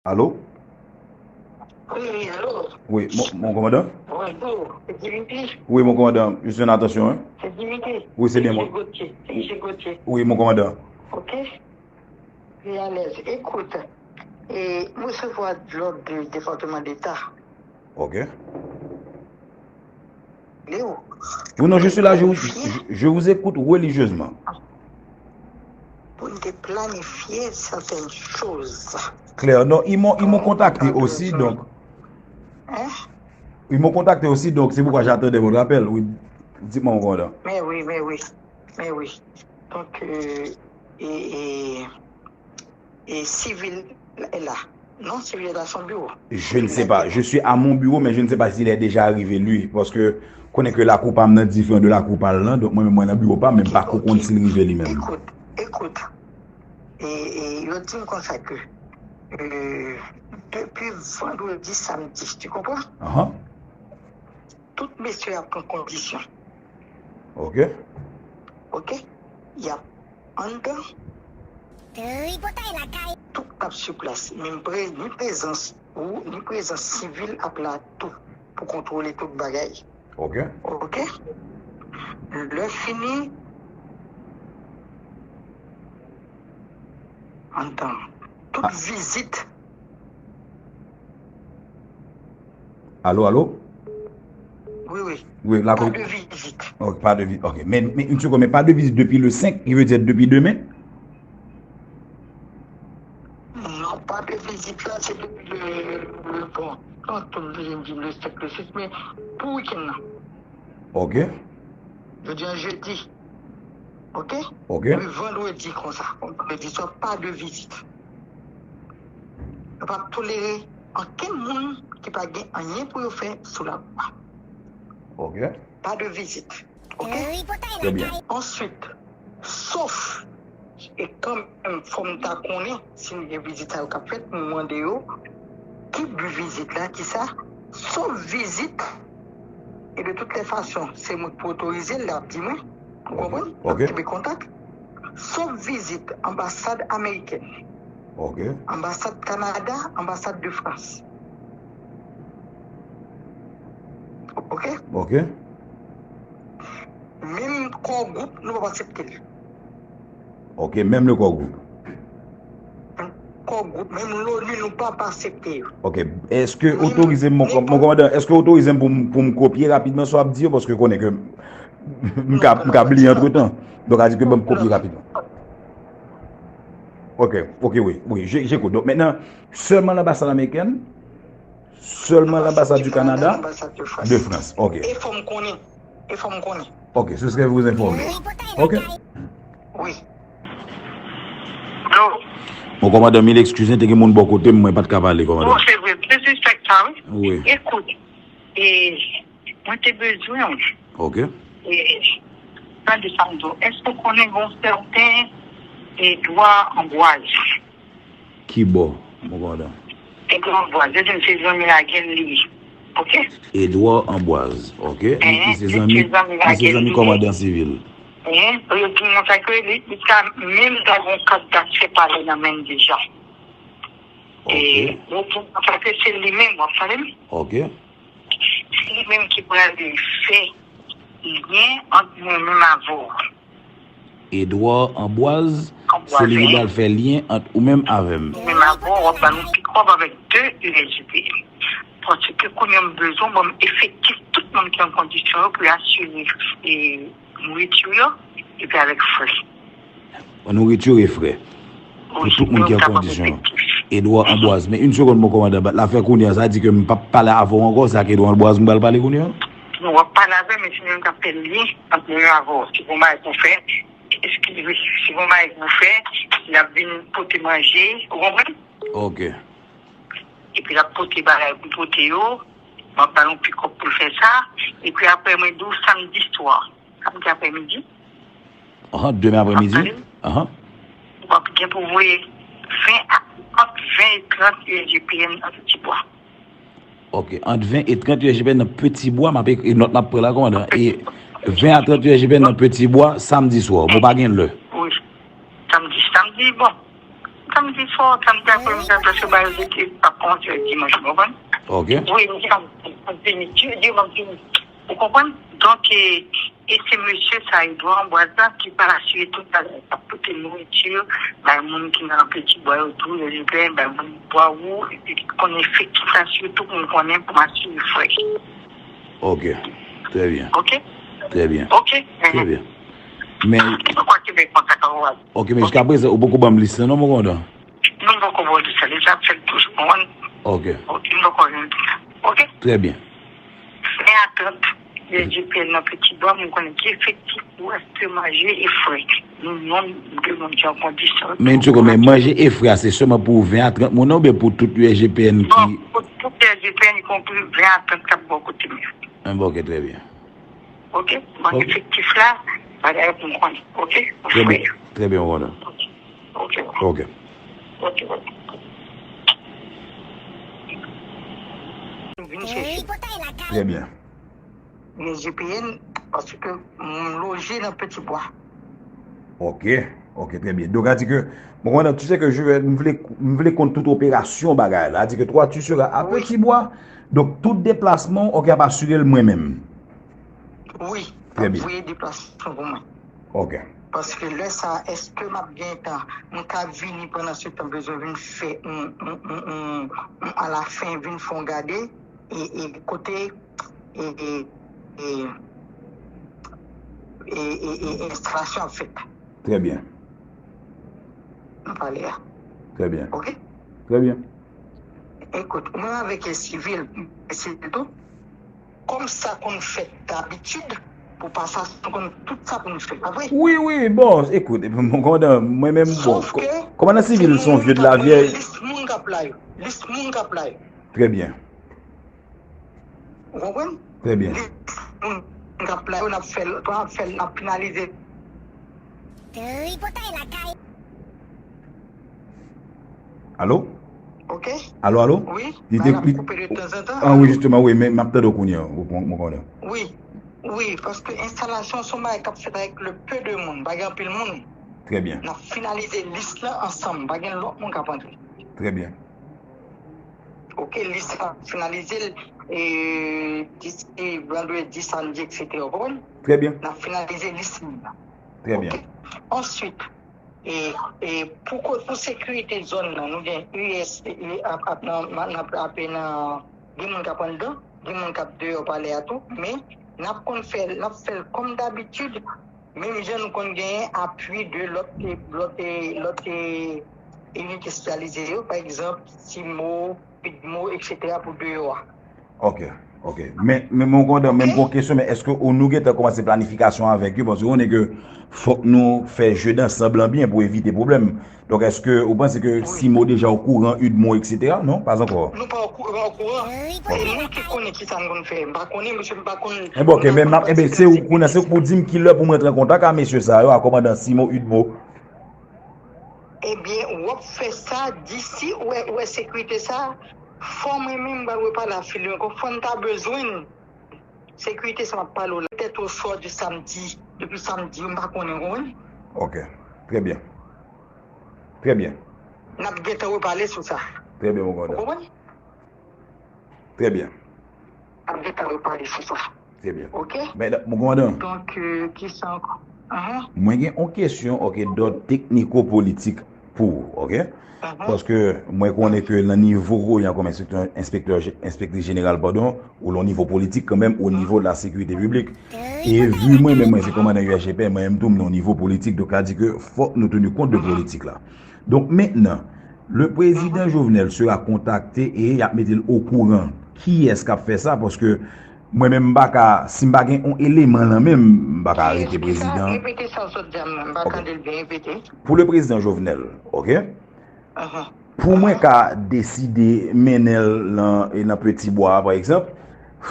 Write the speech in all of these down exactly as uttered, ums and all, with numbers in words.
Allô? Oui, oui, allô? Oui, mon, mon commandant? Bonjour, c'est Dimitri. Oui, mon commandant, je suis en attention, hein? C'est Dimitri. Oui, c'est bien moi. C'est Gauthier. C'est Gauthier. Oui, mon commandant. Ok? Reyalèz, écoute, e, m resevwa lòd de Depatman Deta. Ok. Leo. Oui, non, je suis là, je vous, je, je vous écoute religieusement. Pou n te planifye certaines choses. Claire, non, ils m'ont, ils m'ont contacté aussi, donc. Hein? Ils m'ont contacté aussi, donc c'est pourquoi j'attendais votre appel. Oui, dites-moi, mon commandant. Mais oui, mais oui, mais oui. Donc, euh, et, et, et civil est là. Non, civil est à son bureau. Je ne sais pas. Je suis à mon bureau, mais je ne sais pas s'il est déjà arrivé, lui. Parce que, konnen ke lakou pa m nan diferan de lakou pa l lan, donk mwen menm mwen nan biwo pa m, men m pa ko konn si l rive li menm. Écoute, écoute. E, e yo di m konsa ke, euh, depi vandredi, samedi, tu comprends? Ahan. Tout mesye ap pran kondisyon. Ok. Ok? Y ap anndan. Tripotay lakay. Tout k ap sou plas, menm pre, ni prezans ou, ni prezans sivil ap la tou pou kontwole tout bagay. Ok. Ok? Lè fini, anndan. Tout vizit. Allô, allô? Oui, oui. Oui, la Pas de visite. Ok, pas de visite. Ok. Mais, mais une seconde, mais pas de visite depuis le cinq, qui veut dire depuis demain? Non, pas de visite là, c'est depuis le, le, bon, quand on vient dire le cinq, le six, mais pour week-end là. Ok. Je dis un jeudi. Ok? Ok. Le vendredi comme ça. Vendredi soir, pas de visite. Yo pa tolere ankenn moun ki pa gen anyen pou yo fè sou la lwa. Ok. Pas de visite. Ok? Très bien. Ensuite, sauf, e kanmenm fò m ta konnen si m gen vizit sa yo k ap fèt, m mande yo ki bi vizit la, ki sa, sauf vizit, e de toutes les façons, se mwen ki pou otorize l, l ap di mwen, ou konprann? L ap Ok. kenbe kontak. Sauf vizit anbasad amerikèn, Ok. anbasad Kanada, anbasad de Frans. Ok? Ok. Menm Core Group, nou p ap aksepte l. Ok, menm le Core Group. Core Group, menm l'ONU, nou p ap aksepte yo. Ok. Èske otorize m, mon kòm- mon kòmandan, èske otorize m pou m, pou m kopye rapidman sa w ap di yo, paske konnen ke m ka, m ka bliye antretan. Donk, a di ke ban m kopye rapidman. Ok, ok, wi, wi, je, j'écoute. Donk, mentnan, sèlman lanbasad amerikèn, sèlman lanbasad du Canada, Anbasad de Frans. De Frans, ok. E fò m konnen. E fò m konnen. Ok, c'est ce que vous informez. Ok. Wi. Allô? Mon kòmandan, mil eskiz, te gen moun bò kote m, mwen pa t ka pale, Bon, kòmandan. Se vre, disrespect sa, wi. Wi. Ekout, e, mwen te bezwen w. Ok. E, tande sa m di w. Èske w konnen yon sèten Edwa Anbwaz? Ki bò, mon kòmandan? Edwa Anbwaz, yo di m se zanmi Lagèn li ye. Ok? Edwa Anbwaz, ok. Li, li se Eh, zanmi, se zanmi li se Lagèn zanmi li ye. Kòmandan Sivil. Eh, yo di m konsa ke li, li ka menm ta gen yon kat daksè pale nan men l deja. E, Ok. yo di m konsa ke se li menm, w ap tande m? Ok. Se li menm ki pral fè lyen ant mwen menm avè w. Edwa Anbwaz, Anbwaz, se li ki wi. Pral fè lyen ant ou menm avè m. Menm avè w, w ap ba nou pikòp avèk de U S G P M. Paske kounye a m bezwen ban m efektif tout moun ki an kondisyon yo pou yo asire e, nouriti yo, epi avèk frè. Nouriti e frè. Pou Wi, tout moun ki an nou ta ban kondisyon. efektif. Edwa Anbwaz. Men yon segonn, mon kòmandan, bat la fè kounye a, sa di ke m p ap pale avè w ankò, sa ke Edwa Anbwaz m pral pale kounye a? Nou w ap pale avè m, men se menm k ap fè lyen ant mwen avè w. Si gon bagay pou fè, eskize, si gon bagay pou fè, l ap vin pote manje, ou konprann? Ok. Epi l ap pote bagay pou pote yo, m ap ba nou pikòp pou l fè sa, epi apre mwen di w samdi swa, samdi aprèmidi. Ah, demen aprèmidi? Ah. W ap gen pou voye ven a, ant ven e trant U S G P M nan Ti Bwa. Ok, ant ven e trant U S G P M nan Ti Bwa, m ap ekri nòt m ap pran la, kòmandan. E ven a trant U S G P M nan Ti Bwa, samdi swa. Bon, pa gen lè. Wi. Samdi, samdi, bon. Samdi swa, samdi apremidi, paske ba yo di ke pa kòmanse dimanch, ou konprann? Ok. Wi, m di, m ap vini, Dye, Dye, m ap vini. Ou konprann? Donk, e, e se mesye sa, Edouard Ambroise la, ki pral asire tout bagay, k ap pote nouriti, bay moun ki nan Peti Bwa yo tou, yo libere, bay moun bwa wou, epi ki konnen efektif la, sitou pou m konnen, pou m asire frè. Ok. Très bien. Ok? Très bien. Ok? Très bien. Men, Mwen kwè ke ben kontak an wè. Ok, men jiska prezan, ou poko ban m lis la, non, mon kondan? Non, m poko ba w lis la, deja ap fèt tou, ou konprann? Ok. Ok, m poko jwenn lis la. Ok? Très bien. Men atant, le G P N nan Peti Bwa, mwen konnen ki efektif pou achte manje e frè. Nou, nou, de moun ki an kondisyon. Men, tchoko, men manje e frè a, se sèlman pou ven a trant moun nan oubyen pou tout U S G P N ki... Bon, pou tout U S G P N, y konpri ven a trant k ap bò kote m yo. Ah, bon, ok, très bien. Ok? Bon, ok. Efektif la, bagay pou m konnen. Ok? Très bien, très bien, mon kondan. Ok. Ok. Ok. Ok, ok. Vin chèche. Très bien. Gen G P N, paske m loje nan Peti Bwa. Ok, ok, très bien. Donk, a di ke, bon, komandan, tu sais que je vais, m vle, m vle konn tout operasyon bagay la. A di ke toi, tu seras à Petit Bois. Donk, tout deplasman, ok, ap asire l mwen menm. Wi, très bien. Voye deplasman pou mwen. Ok. Paske lè sa, èske m ap gen tan, m ka vini pandan se tan, bezwen vin fè, m, m, m, m, m, alafen, vin fè yon gade, e, e kote, e, e, e, e, e, e enstalasyon ap fèt. Très bien. Nan palè a. Très bien. Ok? Très bien. Ekout, mwen avèk e sivil, e sivil tou, kòm sa konn fèt dabitid, pou pasasyon konn tout sa pou nou fè, pa vre? Wi, wi, bon, ekout, mon komandan, mwen menm, bon, sof ke komandan sivil se yon vye de la vyèj. Lis moun k ap la yo. Lis moun k ap la yo. Très bien. Ou konprann? Très bien. Lis moun k ap la yo, n ap fè l, n ap fè l, n ap finalize. Tripotay lakay. Alo? Ok. Alo, alo? Wi, li te, bagay la koupe de tanzantan. Ah, wi, justement, wi, men m ap tande w kounye a, mon komandan. Wi, wi, paske enstalasyon se yon bagay k ap fèt avèk le peu de moun, pa gen anpil moun. Très bien. N ap finalize lis la ansanm, pa gen lòt moun k ap antre. Très bien. Ok, lis la finalize l, e, disi vandredi, samdi, et cetera. Ou konprann? Très bien. N ap finalize lis moun nan. Très bien. Ok? Answit, e, e, pou ko-, pou sekirite zòn nan, nou gen U S, e, ap, ap, nan, nan, ap, ap, nan, gen moun k ap anndan, gen moun k ap deyò palè a tou, men n ap konn fè, n ap fè l kòm dabitid, menm jan nou konn genyen apui de lòt, lòt, lòt, inite espesyalize yo, pa egzanp, CIMO, PUDMO, et cetera, pou deyò a. Ok, ok. Men, men, mon komandan, men m gen yon kesyon, men èske ou, nou gentan kòmanse planifikasyon avèk yo? Paske ou konnen ke fòk nou fè jeu d'ensemble lan byen pou evite pwoblèm. Donk, èske ou panse ke CIMO deja okouran, UDMO, et cetera? Non, pas encore. Nou pa okouran, okouran. Se nou ki konnen ki sa n konn fè. M pa konnen, mesye, m pa konn. Enben, ok, men m ap, enben, se ou konnen, se ou pou di m ki lè pou mwen rantre an kontak a mesye sa yo, a kòmandan CIMO, UDMO. Ebyen, w ap fè sa disi, ou wè, ou wè sekirite sa, fò mwen menm m pral repale a Fili ankò, fò n ta bezwen l. Sekirite sa m ap pale w la, tèt osò de samdi, depi samdi, m pa konnen, w konprann? Ok, très bien. Très bien. N ap gentan repale sou sa. Très bien, mon komandan. Ou konprann? Très bien. N ap gentan repale sou sa. Très bien. Ok? Men, mon komandan. Donk, euh, kisa ankò? Ahan. Mwen gen yon kesyon, ok, d'ordre technico-politique pou ou, ok? Ahan. Paske mwen konnen ke nan nivo ou ye kòm enspektè, enspektè, enspektris jeneral, padon, ou lan nivo politik kanmenm, o nivo de la sécurité publique. E vi mwen menm, mwen se kòmandan U S G P N, mwen menm tou, m nan nivo politik, donk sa di ke fòk nou tenu kont de politik la. Donk mentnan, le président Jovenel sera contacté e y ap mete l okouran kiyès k ap fè sa, paske mwen menm m pa ka, si m pa gen yon eleman lan men m, m pa ka arete prezidan. Repete sa w sot di a, m pa tande l byen, repete. Pou le président Jovenel, ok? Pou mwen ka deside mennen l nan, e nan Peti Bwa, pa egzanp,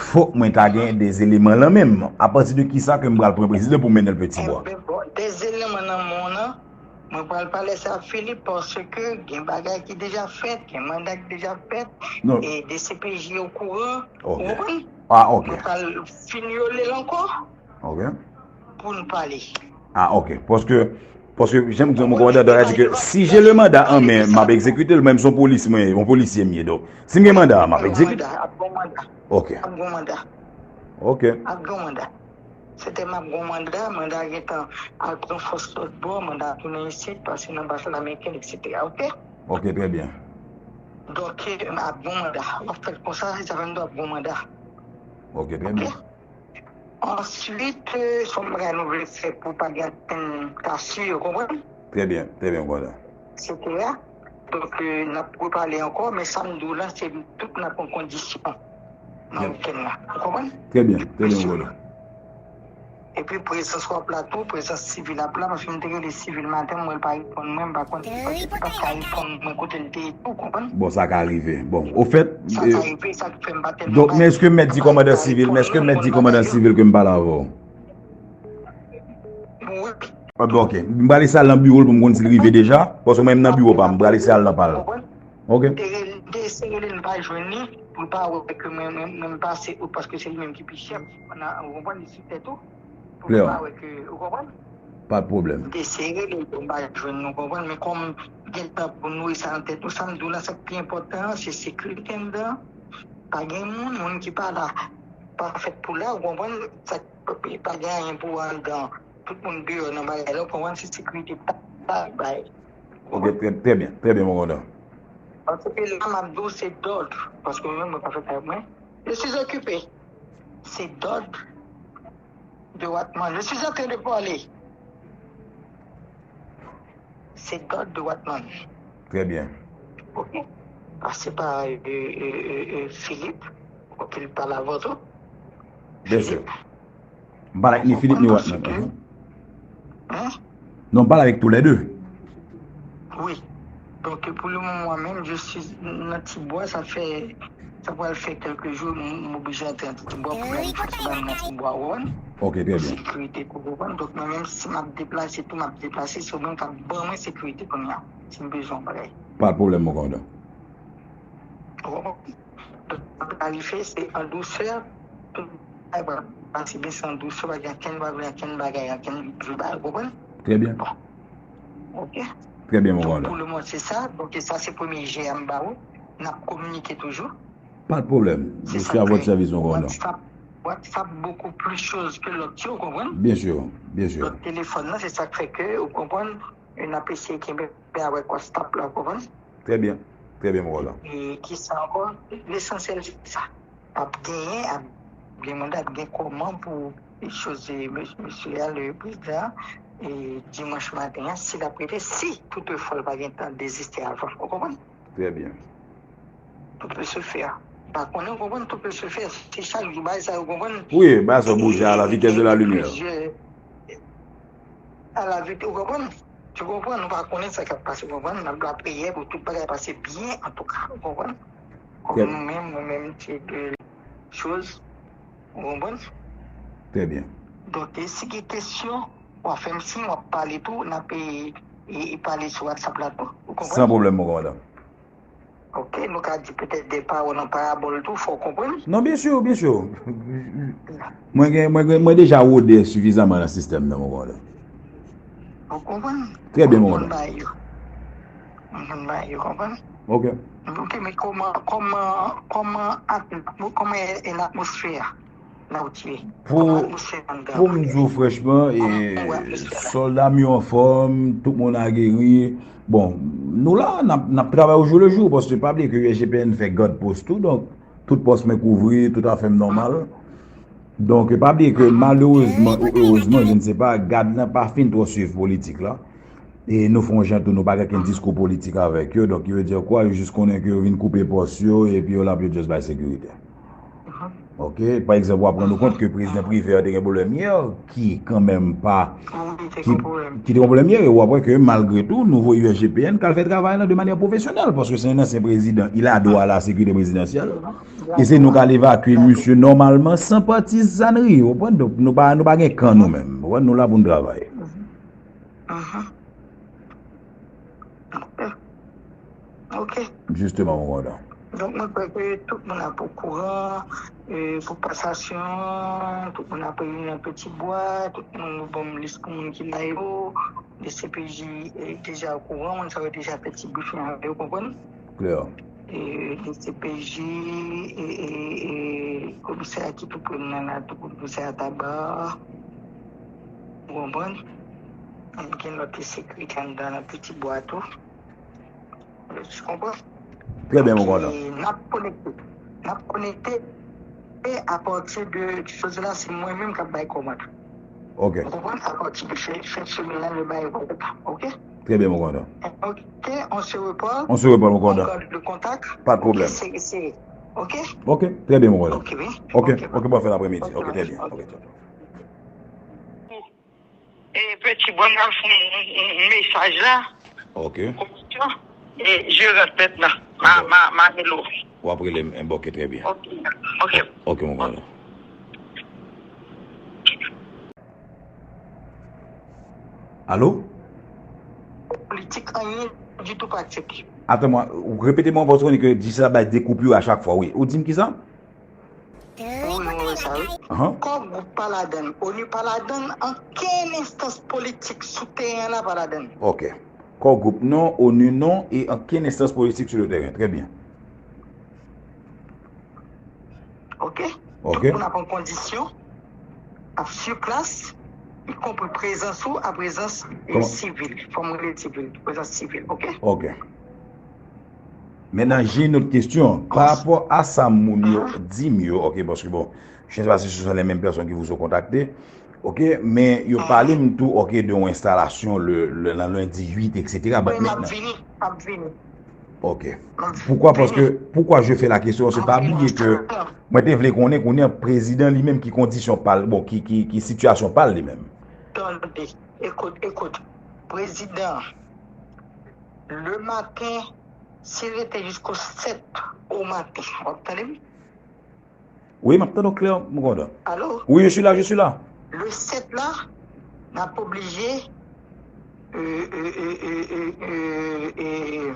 fòk mwen ta gen de eleman lan men m. Apati de kisa ke m pral pran prezidan pou mennen l Peti Bwa? Enben, bon, de eleman nan men w nan, mwen pral pale sa a Philippe, paske gen bagay ki deja fèt, gen manda ki deja fèt, e D C P J okouran, ou konprann? Ah, ok. Mwen pral finyole l ankò pou n pale. Ah, ok. Paske Paske, jan m di w, mon kòmandan, sa di ke si j'ai le mandat en main, m ap egzekite l, menm si yon polis, mwen, yon polisye m ye. Donk, si m gen manda a, m ap egzekite. Manda, ap gon manda. Ok. Ap gon manda. Ok. Ap gon manda. Se te m ap gon manda, manda a gentan al pran fòs lòt bò, manda a tounen isit, pase nan anbasad ameriken, et cetera. Ok? Ok, trè byen. Donk, ap gon manda. W ap fè l konsa, sa fè m di w ap gon manda. Ok, trè byen. Answit, se yon bagay nou vle fè pou pa gen okenn ka sou yo, konprann? Trè byen, trè byen, kòmandan. Etsetera. Donk, n ap repale ankò, men sa m di w la, se tout nan kondisyon nan wikenn nan. Ou konprann? Trè byen, trè byen, kòmandan. Epi prezans w ap la tou, prezans sivil ap la, paske m te rele sivil maten, m wè l pa reponn mwen, m pa konn si se paske li pa t ka reponn mwen kote l te ye tou, konprann? Bon, sa ka rive. Bon, ofèt, sa ka rive, sa k fè m pa tèlman... Donk, men èske m mèt di kòmandan sivil, men èske m mèt di kòmandan sivil ke m pale avè w? Wi. Ah, bon, ok. M pral eseye al nan biwo l pou m konn si l rive deja, paske mwen menm nan biwo pa m, m pral eseye al nan pa l. Ok. M te rele, m te eseye rele l, m pa jwenn li, pou l pa wè ke mwen, mwen, mwen m pase out, paske se li menm ki pi chèf, ou konprann, li sou tèt ou, pou l pa wè ke, ou konprann? Pa de pwoblèm. M te eseye rele l, m pa jwenn li, ou konprann, men kòm gen tan pou nouri sa nan tèt nou, sa m di w la, sa k pi enpòtan an, se sekirite anndan an. Pa gen moun, moun ki pa la, pa fèt pou la, ou konprann, sa k, pa gen anyen pou andan. Tout moun deyò nan bagay la, ou konprann, se sekirite pa bay. Ok, trè, trè byen, trè byen, mon kòmandan. Paske la, m ap di w, se dòd, paske mwen menm, mwen pa fèt avèk mwen. Je suis occupé. Se dòd de Watman. Je suis en train de parler. Se dòd de Watman. Trè byen. Ok. Pase pa, euh, euh, euh, euh, Philippe, pou ke l pale avè w tou. Byen si. Philippe. M pale ak ni Philippe ni Watman. Hein? Non, m pale avèk toulède. Wi. Donk, pou le moman, mwen menm, je suis nan Tibwa, sa fè, sa pral fè kèlke jou, m, m oblije antre nan Tibwa pou planifye sou bagay nan Tibwa, ou konprann? Ok, trè byen. Sekirite, ou konprann? Donk, mwen menm, si m ap deplase, tou m ap deplase, se ou menm k ap ban mwen sekirite kounye a, si m bezwen yon bagay. Pa de pwoblèm, mon kòmandan. Ou konprann? Tout sa k arive, se an dousè, tout bagay va pase byen, se an dousè, pa gen ankenn bagay, ankenn bagay, ankenn vye bagay, ou konprann? Trè byen. Bon. Ok. Trè byen, mon kòmandan. Donk, pou le moman, se sa. Donk, sa, se premye je a m ba ou. N ap kominike toujou. Pa de pwoblèm. Je suis à votre service, mon kòmandan. WhatsApp, WhatsApp beaucoup plus chose que lòt yo, ou konprann? Byen si, byen si. Lòt telefòn nan, se sa k fè ke, ou konprann, n ap eseye kenbe avèk WhatsApp la, ou konprann? Trè byen. Trè byen, mon kòmandan. E kisa ankò? Lesansyèl se sa. Ap genyen, ap gen manda, ap gen kòman pou choz, e, mes-, mesye a, le prezidan, e, dimanch maten an, si l ap rete, si toutefwa l pa gen tan deziste avan. Ou konprann? Trè byen. Tout peut se faire. Pa konnen, ou konprann, tout peut se faire. Se chak jou bagay sa yo, konprann? Wi, bagay sa yo bouje à la vitesse de la lumière. Plizyè, à la vitesse, ou konprann? Tu comprends? Nou pa konnen sa k ap pase, ou konprann? N ap lapriyè pou tout bagay pase byen, antouka, ou konprann? Kòm nou menm, nou menm, se de choz, ou konprann? Trè byen. Donk, e si gen kesyon, w ap fè m siy, w ap pale tou, n ap, e, e, e pale sou WhatsApp la tou, ou konprann? San pwoblèm, mon kòmandan. Ok, nou ka di petèt de pawòl an parabòl tou, fò w konprann. Non, byen si, byen si. Mwen gen, mwen gen, mwen deja wode sifizaman nan sistèm nan, mon kòmandan. Ou konprann? Trè byen, mon kòmandan. Mwen konn bagay yo. Mwen konn bagay yo, konprann? Ok. Ok, men kòman, kòman, kòman, kòman e, e latmosfè a? Pou, pou m di w franchman, e, sòlda m yo anfòm, tout moun ageri. Bon, nou la, n ap, n ap travay au jour le jour, paske pa bliye ke U S G P N fè gad pòs tou, donk, tout pòs mwen kouvri, tout afè m nòmal. Donk, pa bliye ke malerezman ou erezman, je ne sais pas, gad lan pa fin twò swiv politik la. E nou fè yon jan tou, nou pa gen okenn diskou politik avèk yo. Donk, yo di kwa, yo jis konnen ke yo vin koupe pòs yo, epi yo la pou yo just bay sekirite. Ok, pa egzanp, w ap rann ou kont ke prezidan Privert te gen pwoblèm yè, ki kanmenm pa, ki, ki te gen pwoblèm yè, e w ap wè ke malgre tou, nou voye U S G P N k al fè travay la de manyè pwofesyonèl, paske se yon ansyen prezidan, il a droit à la sécurité présidentielle, e se nou k al evakye misye nòmalman, san patizanri, ou konprann? Donk, nou pa, nou pa gen kan nou menm, ou konprann? Nou la pou n travay. Mhm. Ok. Ok. Jisteman, mon kòmandan. Donk, mwen kwè ke tout moun ap okouran, e, pou pasasyon, tout moun ap reyini nan Peti Bwa, tout moun yo ban m lis pou moun ki la yo, D C P J, e, deja okouran, moun sa yo deja fè ti brifing avè yo, konprann? Klè. E, D C P J, e, e, e, komisè a ki tou pre m nan la tou, komisè a Taba, ou konprann? Gen lòt sekirite anndan nan Peti Bwa tou. Ou konprann? Trè byen, mon kòmandan. N ap konekte. N ap konekte e apati de, soti la, se mwen menm k ap bay kòmand. Ok. Ou konprann? Apati de fen, fen semèn la, nou bay kòmand. Ok? Trè byen, mon kòmandan. Ok, on se reparle. On se reparle, mon kòmandan. On garde le contact. Pa de pwoblèm. Ok, se, se, ok? Ok, trè byen, mon kòmandan. Ok, wi. Ok, ok, bon fen aprèmidi. Ok, trè byen. Ok. E Peti Bwa, m pral fè yon, yon, yon mesaj la. Ok. E je rant mentnan. Ma, ma, ma rele w. W ap rele m, eh, ok, trè byen. Ok, ok. Ok, mon kòmandan. Alo? Politik, anyen ditou pa aksepte. Atann mwen, ou repete mwen, paske w konnen ke di sa bay de koupure a chak fwa, wi. Ou di m kisa? Wi, wi, wi, sa, wi. Ahan. Core Group pa ladann, onu pa ladann, ankenn enstans politik sou teren an la pa ladann. Ok. Core Group non, onu non, e ankenn enstans politik sou le teren. Trè byen. Ok? Ok. Tout moun ap an kondisyon, ap sou plas, ikonpri prezans ou, a prezans, e, sivil, fò m rele sivil, prezans sivil, ok? Ok. Maintenant, j'ai une autre question. Par rapport à sa moun yo di m yo, ok, paske bon, je ne sais pas si ce sont les mêmes personnes qui vous ont contacté, ok, men yo pale m tou, ok, de yon enstalasyon le, le, nan lendi uit, et cetera. But maintenant, m ap vini, m ap vini. Ok. Poukwa, paske, poukwa je fais la question, se pa bliye ke mwen te vle konnen, konnen prezidan li menm ki kondisyon pa l, bon, ki, ki, ki sitiyasyon pa l li menm. Tande, ekout, ekout. Prezidan, le maten, si l rete jisko sèt o maten, w ap tande m? Wi, m ap tande w klè, mon kòmandan. Alo? Wi, je suis là, je suis là. Le sèt la, n ap oblije, e, e,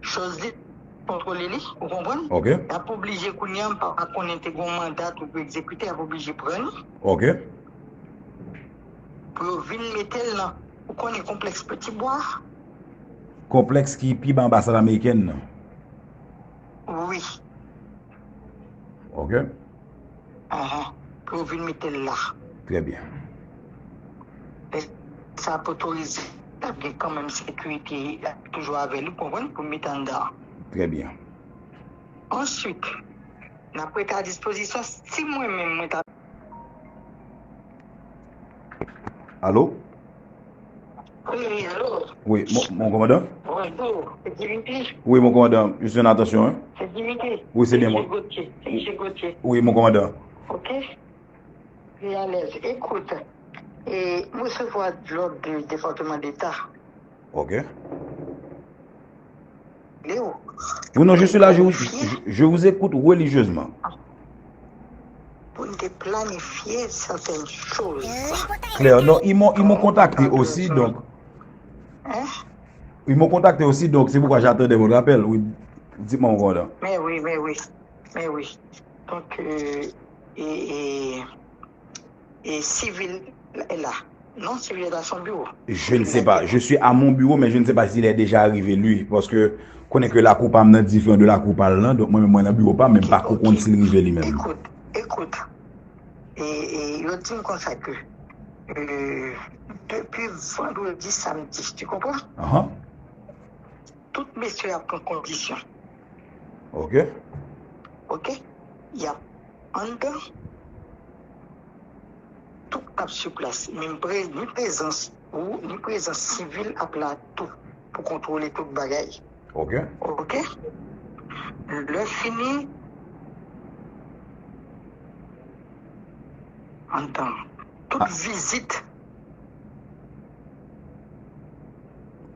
choz li, kontwole li, ou konprann? Ok. N ap oblije kounye a, m pa konnen te gon manda tou pou egzekite, n ap oblije pran li. Ok. Pou yo vin mete l nan, ou konnen konplèks Peti Bwa? Konplèks ki pi ba anbasad amerikèn nan. Wi. Ok. Ahan. Pou yo vin mete l la. Trè byen. Lè sa ap otorize, l ap gen kanmenm sekirite, l ap toujou avè li, ou konprann, pou mete anndan. Trè byen. Answit, n ap rete a dispozisyon si mwen menm mwen ta Alo? Wi, alo? Wi, mon, mon kòmandan? Bonjou, se Dimitri? Wi, mon kòmandan, je suis en attention, hein? Se Dimitri? Wi, se byen mwen. Wi, mon kòmandan. Ok. Wi, alèz. Ekout, e, m resevwa lòd de Depatman Deta. Ok. Leo. Oui, non, je suis là, je vous, je, je vous écoute religieusement. Pou n te planifye sètèn choz. Claire, non, ils m'ont, ils m'ont contacté aussi, donc. Hein? Ils m'ont contacté aussi, donc c'est pourquoi j'attendais votre appel. Oui, dites-moi, mon commandant. Men wi, men wi, men wi. Donk, euh, e, e, e sivil la. Non, sivil la son biwo. Je ne sais pas. Je suis à mon bureau, mais je ne sais pas s'il est déjà arrivé, lui. Paske konnen ke lakou pa m nan diferan de lakou pa l lan, donk mwen menm mwen nan biwo pa m, men m pa ko konn si l rive li menm. Ekout, ekout. E, e, yo di m konsa ke, euh, depi vandredi, samdi, tu comprends? Ahan. Tout mesye ap pran kondisyon. Ok. Ok? Y ap anndan. Tout ap sou plas. Menm pre-, ni prezans ou, ni prezans sivil ap la tou pou kontwole tout bagay. Ok. Ok? Lè fini, anndan. Tout vizit.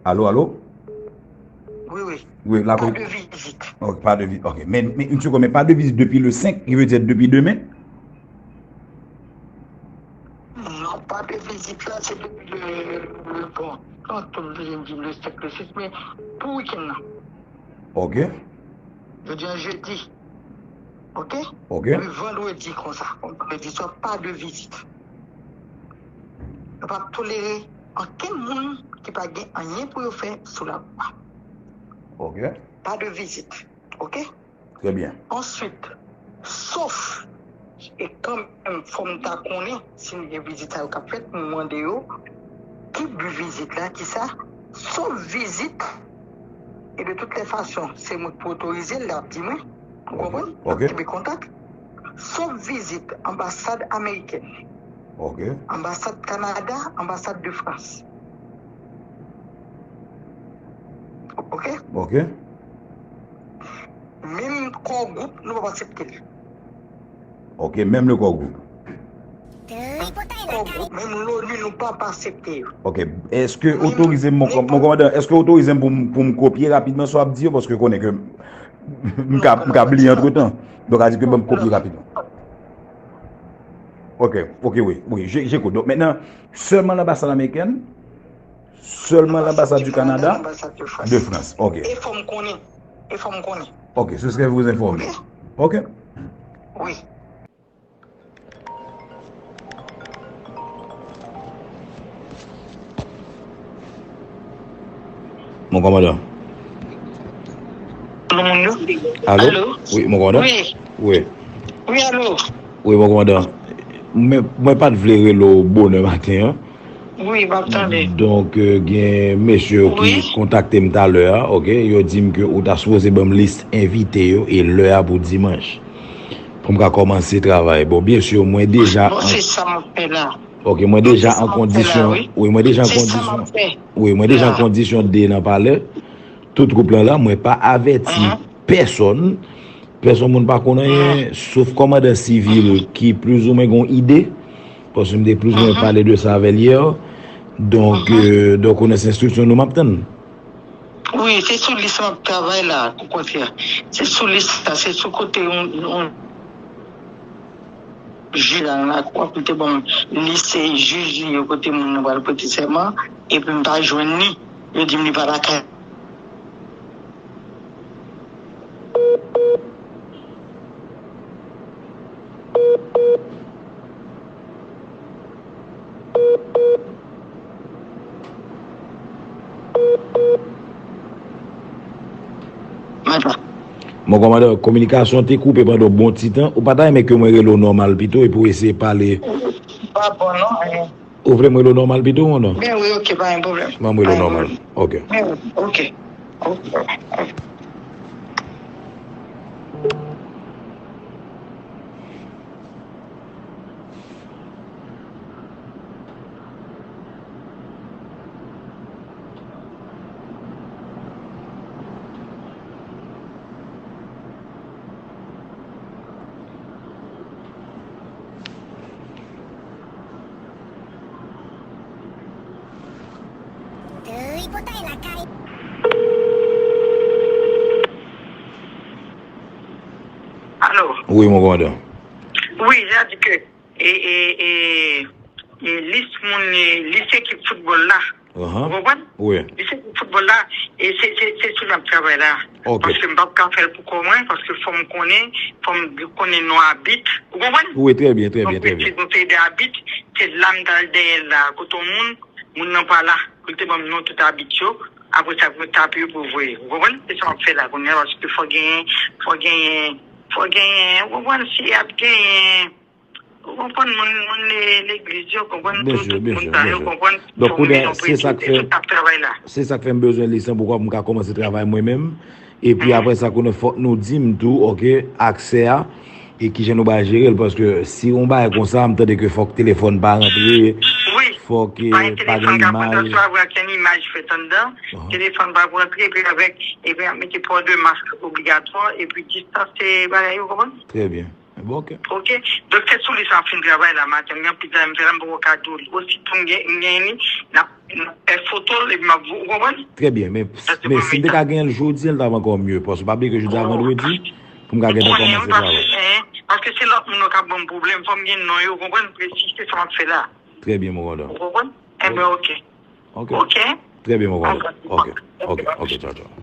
Alo, alo? Wi, wi. Wi, la. Pa de vizit. Ok, pa de vizit. Ok. Men, men, une seconde, men pa de vizit depi le senk, ki vle di depi demen? Non, pa de vizit la, se depi le, le, bon, antan m vle di le senk, le sis, men pou wikenn nan. Ok. Jodi an jedi. Ok? Ok. Epi vandredi konsa. Vandredi swa, pa de vizit. Nou p ap tolere ankenn moun ki pa gen anyen pou yo fè sou labou a. Ok. Pa de vizit. Ok? Trè byen. Answit, sof, e kanmenm, fò m ta konnen si n gen vizit sa yo k ap fèt, m mande yo ki bi vizit la, ki sa, sof vizit, e de tout lè fason, se mwen k pou otorize l, l ap di mwen, ou konprann? N ap kenbe kontak. Sof vizit anbasad amerikèn, anbasad Kanada, anbasad de Frans. Ok? Ok. Menm Core Group, nou p ap aksepte l. Ok, menm le Core Group. Core Group, menm l'ONU, nou p ap aksepte yo. Ok, èske otorize m, mon kòmandan, èske otorize m pou m, pou m kopye rapidman sa w ap di yo, paske konnen ke m ka, m ka bliye antretan. Donk, a di ke ban m kopye rapidman. Ok, ok, wi, wi, je, j'écoute. Donk, mentnan, sèlman lanbasad amerikèn, sèlman lanbasad du Canada, de Frans. Ok. E fò m konnen. E fò m konnen. Ok, ce serait vous informer. Ok. Wi. Mon kòmandan. Alo? Alo? Wi, mon kòmandan? Wi. Wi. Wi, alo? Wi, mon kòmandan. Mwen, mwen pa t vle rele w bonè maten an. Wi, m ap tande. Donk, euh, gen mesye yo ki kontakte m talè a, ok? Yo di m ke ou ta sipoze ban m lis envite yo e lè a pou dimanch. Pou m ka kòmanse travay. Bon, byen si, mwen deja... Bon, se sa m ap fè la. Ok, mwen deja an kondisyon. Wi, mwen deja an kondisyon. Wi, mwen deja an kondisyon de nan palè. Tout gwoup lan la, mwen pa avèti pèsonn. Pèsonn moun pa konn anyen, sof kòmandan sivil ki plizoumwen gen yon ide. Paske m te plizoumwen pale de sa avè l yè. Donk, euh, donk, ou nan enstriksyon nou, m ap tann. Wi, se sou lis m ap travay la, okontrè. Se sou lis la, se sou kote yon, yon jij la nan lakou a pou te ban m lis se jij li yo kote moun nan pral prete sèman, epi m pa jwenn li, yo di m li pa lakay. Mon kòmandan, kominikasyon te koupe pandan yon bon ti tan. Ou pa ta renmen ke mwen rele w nòmal pito epi w eseye pale? Pa bon non. Ou vle mwen rele w nòmal pito ou non? Ben wi, ok, pa gen pwoblèm. Ban m rele w nòmal. Ok. Ben wi, ok. Ok. Alo. Wi, mon kòmandan. Wi, sa di ke e, e, e, e lis moun, e lis ekip foutbòl la. Ou konprann? Wi. Lis ekip foutbòl la, e se, se, se sou l m ap travay la. Ok. Paske m p ap ka fè l pou kò mwen, paske fò m konnen, fò m konnen non abit. Ou konprann? Wi, trè byen, trè byen, trè byen. Donk, se yon seri de abit, se la m t al dèyè l la, kote yon moun, moun nan pa la, pou l te ban m non tout abit yo. Apre sa, pou m tape yo pou voye. Ou konprann? Se sa m ap fè la kounye a, paske fò genyen, fò genyen, fò genyen, ou konprann, si y ap genyen, ou konprann, moun, moun le-, legliz yo, konprann, tout, tout moun sa yo, konprann, fò m mennen yon priyè, se tout k ap travay la. Se sa k fè m bezwen lis lan pou m ka kòmanse travay mwen menm. Epi apre sa, konnen fòk nou di m tou, ok, aksè a, e kijan nou ba jere l, paske si yon bagay konsa, m tande ke fòk telefòn pa rantre, fòk, eh, pa gen imaj. Wi, pa gen telefòn k ap rantre, swa pa gen imaj fèt anndan, telefòn pa ap rantre, epi avèk, epi y ap mete pò de mask obligatwa, epi distans, eh, bagay yo, konprann? Trè byen. Bon, ok. Ok. Donk, se sou li sa m ap fin travay la maten. M gen anpil travay m fè la, m poko ka di w li. Osito m gen, m genyen li, n ap, n ap fè foto l epi m ap voye, ou konprann? Trè byen, men, men si m te ka genyen l jodi a, l t ap ankò mye. Paske pa bliye ke jodi a vandredi, pou m ka gentan kòmanse travay. Paske, eh, paske se lòt moun yo k ap ban m pwoblèm. Fò m gen non yo, ou konprann? Presi, se sa m ap fè la. Trè byen, mon kòmandan. Ou konprann? Enben, ok. Ok. Ok. Trè byen, mon kòmandan. Ok, ok, ok, tchaw, tchaw.